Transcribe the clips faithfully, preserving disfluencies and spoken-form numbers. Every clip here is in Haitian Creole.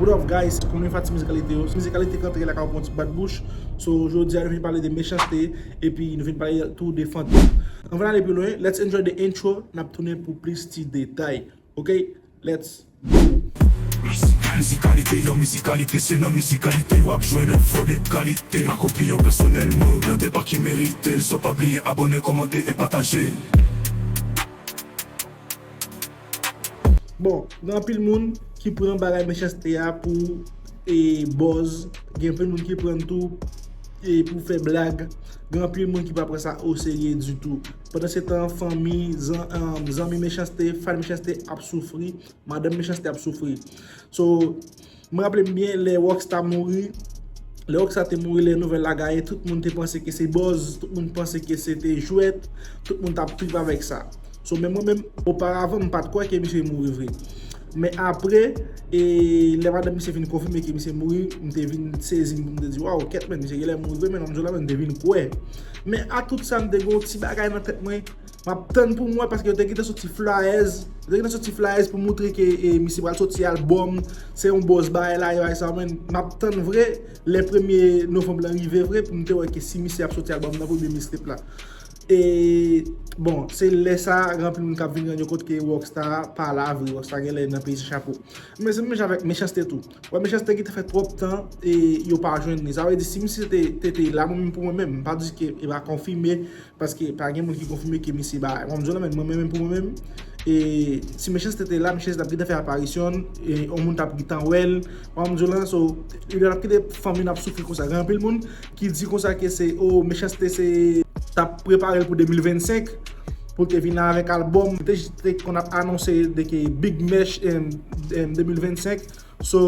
What up, guys? Konnen fati mizikalite yo. Mizikalite k antre lakay ou pou yon ti bat bouch. So, jodi a, nou vin pale de Mechanste, epi nou vin pale tou de Fantom. Anvan n ale pi lwen, let's enjoy the intro, n ap tounen pou plis ti detay. Ok? Let's go! Mizikalite, nan mizikalite, se nan mizikalite w ap jwenn enfo de kalite. Ak opinyon pèsonèl mwen, nan deba ki merite l. So pa bliye abòne, kòmante e pataje. Bon, gen anpil moun ki pran bagay Mechanste a pou e buzz, gen anpil moun ki pran l tou e pou fè blag, gen anpil moun ki pa pran sa oserye ditou. Pandansetan, fanmi, zan, um, zanmi Mechanste, fan Mechanste ap soufri, madanm Mechanste ap soufri. So, mwen raple m byen, lè Rockstar mouri, lè Rockstar te mouri, lè nouvèl la gaye, tout moun te panse ke se buzz, tout moun panse ke se te jwèt, tout moun t ap trip avèk sa. So, men mwen menm, oparavan, m pa t kwè ke misye mouri vre. Men apre, e lè madanm misye vin konfime ke misye mouri, m te vin sezi m, m te di, waw, kèt, men, misye genlè mouri vre, men, nan m di w la, men, m te vin kwè. Men a tout sa, m te gen yon ti bagay nan tèt mwen, m ap tann pou m wè, paske yo te gentan soti flyers, yo te gentan soti flyers pou moutre ke e, misye pral soti album, se yon buzz bagay la, yo, sa, men, m ap tann vre, lè premye novanm lan rive vre, pou m te wè ke si misye ap soti album nan, pou byen mixtape la. E, bon, se lè sa, gen anpil moun k ap vin rann yo kont ke Rockstar pa la vre, Rockstar genlè nan peze chapo. Men se menm jan avèk Mechanste tou. Wè, Mechanste gentan fè twòp tan e yo pa jwenn li. Sa vle di, si misye te, te, te la, mwen menm pou mwen menm, m pa di ke e pa konfime, paske pa gen moun ki konfime ke misye ba. Mwen, m di w la, men mwen menm pou mwen menm, e si Mechanste te la, Mechanste t ap gentan fè aparisyon, e yon moun t ap gentan wè l. Mwen, m di w la, so, e lè l ap kite fanmi n ap soufri konsa. Gen anpil moun ki di konsa ke se, o, Mechanste se t ap prepare l pou de mil vennsenk, pou l te vin la avèk album, te, te konn ap anonse de ke Big Mech, em, em, de mil vennsenk. So,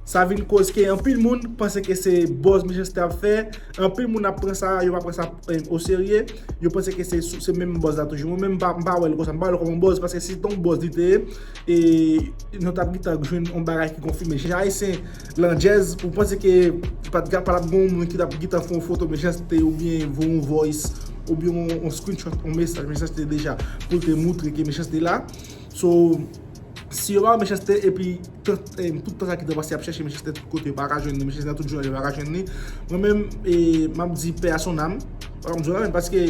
sa vin koz ke anpil moun panse ke se buzz Mechanste ap fè, anpil moun ap pran sa, yo pa pran sa, em, oserye, yo panse ke se, se menm buzz la toujou. Mwen menm, m pa, m pa wè l konsa, m pa wè l kòm yon buzz, paske si t on buzz li te ye, e nou t ap gentan jwenn yon bagay ki konfime. Jan Ayisyen landjèz, ou panse ke pa t ka, pa t ap gen yon moun ki t ap gentan fè yon foto Mechanste oubyen voye yon voice oubyen yon, yon screenshot, yon mesaj Mechanste deja pou l te moutre ke Mechanste la. So, si yo pa wè Mechanste epi tan, em, tout tan sa ki te pase ap chèche Mechanste tout kote, yo pa ka jwenn li, Mechanste nan tout jounal, yo pa ka jwenn li. Mwen menm, e, m ap di pè a son nam, w ap di w la menm, paske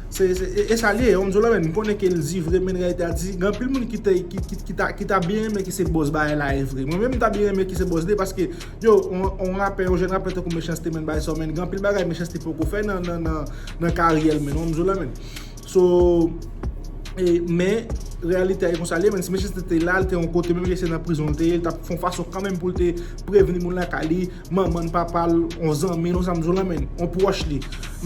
se, se, e, e sa l ye, w ap di w la menm, m konnen ke l di vre, men reyalite a di, gen anpil moun ki te, ki, ki, ki ta, ki ta byen renmen ke se buzz bagay la ye vre. Mwen menm, m ta byen renmen ke se buzz li, paske, yo, on, on rapè, yon jèn rapè tankou Mechanste, men bagay sa, men gen anpil bagay Mechanste poko fè nan, nan, nan, nan karyè l, men, w ap di w la menm. So, e, men, reyalite a e konsa l ye, men si Mechanste te la, l te yon kote, menm ke se nan prizon l te ye, l t ap fè yon fason kanmenm pou l te prevni moun lakay li, manman l, papa l, yon zanmi l, w ap di w la menm, yon pwòch li.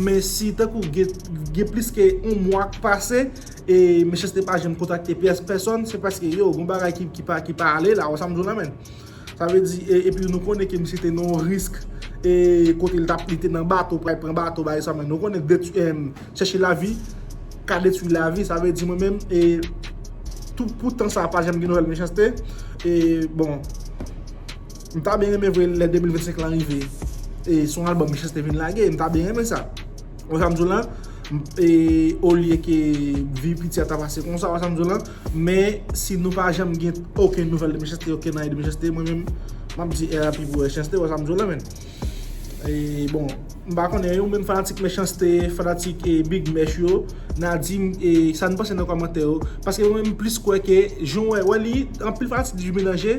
Men si tankou gen, gen plis ke yon mwa k pase, e Mechanste pa janm kontakte pyès pèsòn, se paske yo, gen bagay ki, ki pa, ki pa ale la, w ap di w la menm. Sa vle di, e, epi nou konnen ke misye te nan yon risk, e kote l t ap, li te nan bato, pral pran bato, bagay sa, men nou konnen detwi, em, chèche lavi ka detwi lavi, sa vle di mwen menm, e, tout pou tan sa pa janm gen nouvèl Mechanste, e, bon, m ta byen renmen vre lè de mil vennsenk lan rive, e, se yon album Mechanste vin lage, m ta byen renmen sa. Ou sa m di w la, e, olye ke vi piti a ta pase konsa, ou sa m di w la, men si nou pa janm gen okenn nouvèl de Mechanste, okenn anyen de Mechanste, mwen menm, m ap di R I P pou Mechanste, ou sa m di w la, men. E, bon, m pa konnen, ou menm fanatik Mechanste, fanatik, e, Big Mech yo, n a di m, e, sa n panse nan kòmantè yo, paske mwen menm plis kwè ke, jan w wè, wè li, anpil fanatik Djimi Danje,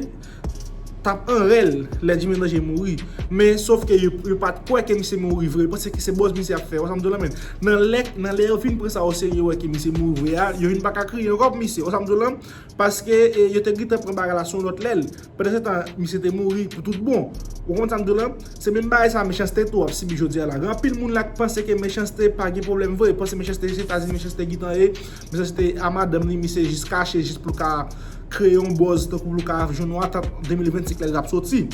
t ap an rèl lè Djimi Danje mouri. Men, sof ke yo, yo pa t kwè ke misye mouri vre. Yo panse ke se buzz misye ap fè. Ou sa m di w la, men. Nan lè, nan lè yo fin pran sa oserye, yo wè ke misye mouri vre a, yo vin pa ka kriye ankò pou misye. Ou sa m di w la, paske, e, yo te gentan pran bagay la sou lòt lèl. Pandansetan, misye te mouri pou tout bon. Ou konprann sa m di w la? Se menm bagay sa Mechanste tou ap sibi jodi a la. Gen anpil moun la k panse ke Mechanste pa gen pwoblèm vre. Panse Mechanste se Etazini, Mechanste gentan ye. Mechanste a madanm li, misye jis kache, jis pou l ka kreye yon buzz tankou pou l ka jwenn yon atant de mil vennsenk lè l ap soti.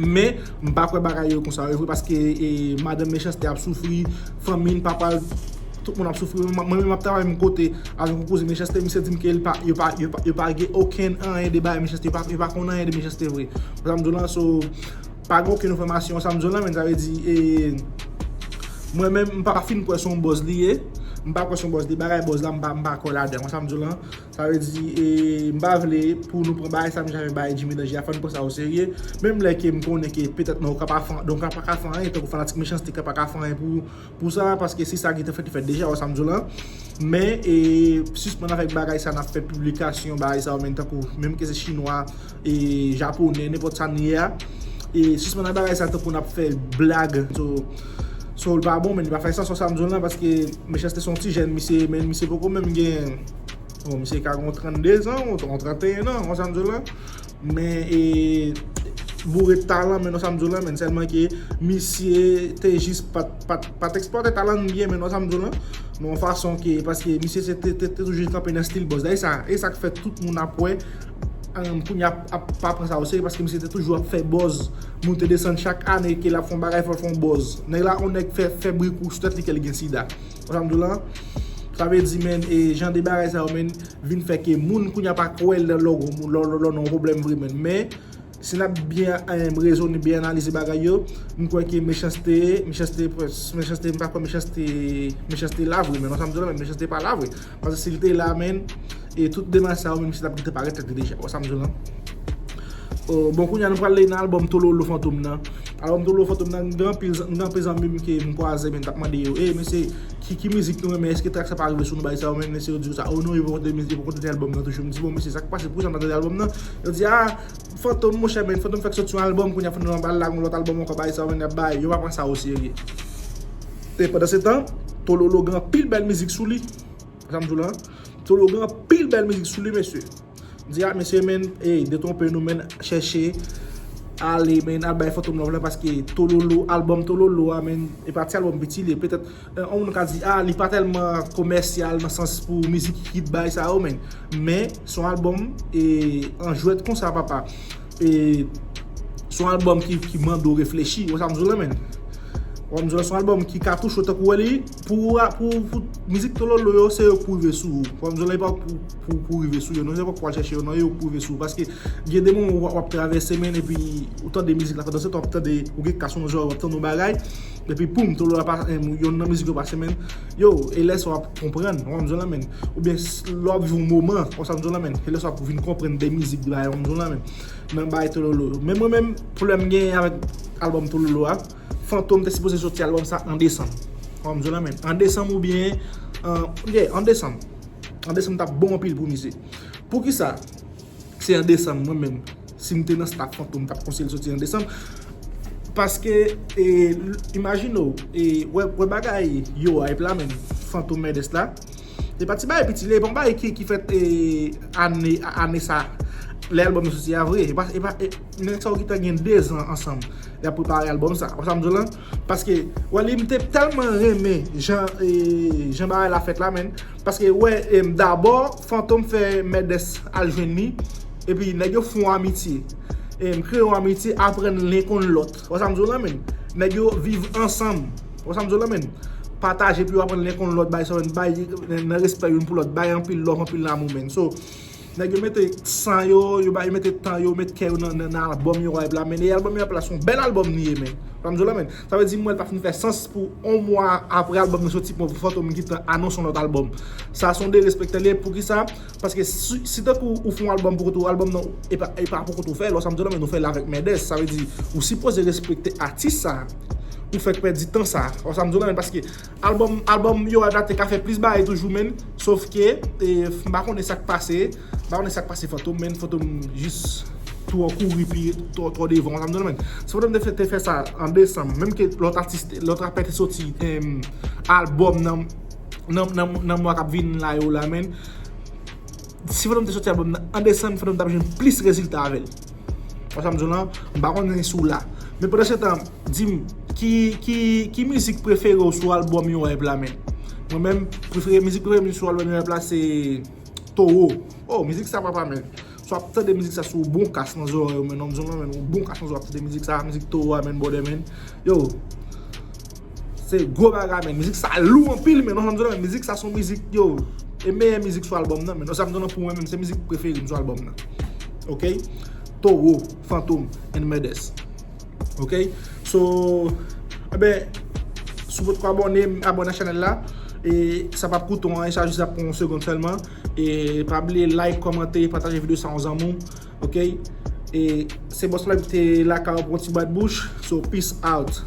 Men, m pa kwè bagay yo konsa yo vre, paske, e, madanm Mechanste ap soufri, fanmi l, papa l, tout moun ap soufri. Mwen, mwen menm m ap travay menm kote avèk yon kouzen Mechanste, misye di m ke l pa, yo pa, yo pa, yo pa gen okenn anyen de bagay Mechanste, yo pa, yo pa konn anyen de Mechanste vre. Sa m di w la, so, pa gen okenn enfòmasyon, sa m di w la, men sa vle di, e, mwen menm, m pa fin kwè se yon buzz li ye. M pa kwè se yon buzz li, bagay buzz la, m pa, m pa kwè ladan. Ou konn sa m di w lan? Sa vle di, e, m pa vle pou nou pran bagay sa, m janm bay Jimmy Danje a, fò n pran sa o serye. Menm lè ke m konnen ke petèt nou ka pa fè, nou ka pa ka fè anyen, tankou fanatik Mechanste ka pa ka fè anyen pou, pou sa, paske si sa gentan fèt, li fèt deja, ou konn sa m di w lan? Men, e, sispann avèk bagay sa, n ap fè piblikasyon, bagay sa yo, menm tankou, menm ke se chinwa, e, japonè, nenpòt sa n ye a. E, sispann ak bagay sa, tankou n ap fè blag. So, so, l pa bon, men li pa fè sans, ou konn sa m di w lan, paske Mechanste se yon ti jèn, misye, men misye poko menm gen, bon, misye ka gen yon trannde zan, yon, yon trannteyen an, ou konn sa m di w lan. Men, e, boure talan, men ou konn sa m di w lan, men sèlman ke misye te jis pa t, pa t, pa t eksplwate talan l byen, men ou konn sa m di w lan. Nan yon fason ke, paske misye se te, te, te toujou kanpe nan stil buzz. Dayè sa, e sa k fè tout moun ap wè, um, kounye a ap, ap pa pran sa o serye, paske misye te toujou ap fè buzz, moute desann chak ane ke l ap fè yon bagay, fò l fè yon buzz. Nèg la, yon nèg fè, fè bri kou sou tèt li ke l gen sida. Ou konn sa m di w lan? Sa vle di, men, e jan de bagay sa yo, men, vin fè ke moun kounye a pa kwè lè, lè, lè, lè, lè nan yon pwoblèm vre, men. Men, si n ap byen, em, rezone, byen analize bagay yo, m kwè ke Mechanste, Mechanste, Mechanste, m pa kwè Mechanste, Mechanste la vre, men ou konn sa m di w lan, men Mechanste pa la vre. Paske si l te la, men, e tout demach sa yo, men misye t ap gentan parèt tèt li deja. Ou konn sa m di w lan? O, bon, kounye a nou pral nan albòm Tololo Fantom nan. Albòm Tololo Fantom nan, gen anpil, gen anpil zanmi m ke m kwaze, men t ap mande yo, e, mesye, ki, ki mizik nou renmen, èske trak sa pa rive sou nou, bagay sa yo, men mesye yo di sa, o non, yo poko tande, yo poko tande albòm nan toujou. M di, bon, mesye, sa k pase, poukisa m pa tande albòm nan? Yo di, a, Fantom, monchè, men, Fantom fèk sòti yon albòm, kounye a Fantom al lage yon lòt albòm ankò, bagay sa yo, men, y ap bay, yo pa pran sa o serye. E pandan se tan, Tololo gen anpil bèl mizik sou li. Sa m di w lan, Tololo gen anpil bèl mizik sou li, mesye. M di, a, mesye, men, ey, detwonpe nou, men, chèche ale, men, al bay Fantom love la, paske Tololo, albòm Tololo a, men, e pa ti albòm piti li ye. Petèt, eh, yon moun ka di, a, li pa tèlman komèsyal nan sans pou mizik hit, bagay sa yo, men, men, se yon albòm, e, an jwèt konsa, papa. E, se yon albòm ki, ki mande w reflechi, ou konn sa m di w lan, men. Ou konn sa m di w lan, se yon albòm ki ka touche w tankou wè li, pou, pou, pou mizik Tololo yo, se yo k pou rive sou ou. Ou konn sa m di w lan, e pa pou, pou, pou rive sou yo, non, se pa pou al chèche yo, non, yo k pou rive sou ou. Paske gen de moman w, w ap travèse, men, epi ou tande mizik la, pandan se tan w ap tande, ou gen kas nan zòrèy, w ap tande yon bagay, epi poum, Tololo la pa, em, yonn nan mizik yo pase, men, yo, e lè sa w ap konprann, ou konn sa m di w lan, men. Oubyen s-, lè w ap viv yon moman, ou konn sa m di w lan, men, e lè sa w ap vin konprann de mizik, de bagay, ou konn sa m di w lan, men. Nan bagay Tololo. Men mwen menm, pwoblèm m genyen avèk albòm Tololo a, Fantom te sipoze soti albòm sa an desanm. Ou konn sa m di w lan, men. An desanm oubyen, an, yeah, an desanm. An desanm t ap bon anpil pou misye. Poukisa? Se an desanm, mwen menm, si m te nan staff Fantom, m t ap konseye l soti an desanm. Paske, e, imajine w, e, wè, wè bagay yo a, epi la menm, Fantom Mendes la, e pa ti bagay piti li ye, e pa yon bagay ki, ki fèt, e, ane, ane sa, lè albòm yo soti a vre. E pa, e pa, e, nèg sa yo gentan gen de zan ansanm, y ap prepare albòm sa. Ou konn sa m di w lan? Paske, wè, li, m te tèlman renmen jan, e, jan bagay la fèt la, men, paske, wè, em, dabò, Fantom fè Mendes al jwenn li, epi nèg yo fè yon amitye. Em, kreye yon amitye, aprann len konn lòt. Ou konn sa m di w lan, men? Nèg yo viv ansanm. Ou konn sa m di w lan, men? Pataje pou yo aprann len konn lòt, bay sa yo, bay, nan respè youn pou lòt, bay anpil love, anpil lanmou, men. So, nèg yo mete san yo, yo bay, yo mete tan yo, met kè yo nan, nan, nan albòm yo a, epi la, men, e albòm yo a, se yon bèl albòm li ye, men. Ou konn sa m di w lan, men? Sa vle di, mwen, l pa fin fè sans pou yon mwa apre albòm nan soti, pou Fantom gentan anonse yon lòt albòm. Sa se yon derespektan li ye. Poukisa? Paske si, si tankou ou fè yon albòm pou kont ou, albòm nan, e pa, e pa pou kont ou fè l, ou konn sa m di w lan, men nou fè l avèk Mendes. Sa vle di, ou sipoze respekte atis sa, ou fèk pèdi tan sa. Ou konn sa m di w lan, men, paske albòm, albòm yo a te ka fè plis bagay toujou, men, sof ke, e, m pa konnen sa k pase, m pa konnen sa k pase Fantom, men Fantom jis twò kouri pi, twò, twò devan, ou konn sa m di w lan, men. Si Fantom te fè, te fè sa an desanm, menm ke lòt atis, lòt rapè te soti, em, albòm nan, nan, nan, nan mwa k ap vin la yo la, men, si Fantom te soti albòm nan an desanm, Fantom t ap jwenn plis rezilta avè l. Ou konn sa m di w lan, m pa konnen si w la. Men pandan se tan, di m, ki, ki, ki mizik prefere w sou albòm yo a, epi la, men? Mwen menm, prefere, mizik prefere m sou albòm yo a, epi la, se Towo. Oh, mizik sa, papa, men. Si w ap tande mizik sa, se yon bon kas nan zòrèy ou, men, non, m di w lan, men, yon bon kas nan zòrèy w ap tande mizik sa, mizik Towo a, men, brother, men. Yo, se gwo bagay, men. Mizik sa lou anpil, men, non, m di w lan, men, mizik sa se yon mizik, yo, e meyè mizik sou albòm nan, men. Non, sa m di w lan, pou mwen menm, se mizik prefere m sou albòm nan. Ok? Towo, Fantom, and Mendes. Ok? So, eben, si w potko abòne, abòne a chanèl la. E sa p ap koute w anyen, sa jis ap pran yon segonn sèlman. E pa bliye like, kòmante, pataje videyo sa yon zanmi w. Ok? E se Boss Life te lakay ou pou yon ti bat bouch. So, peace out.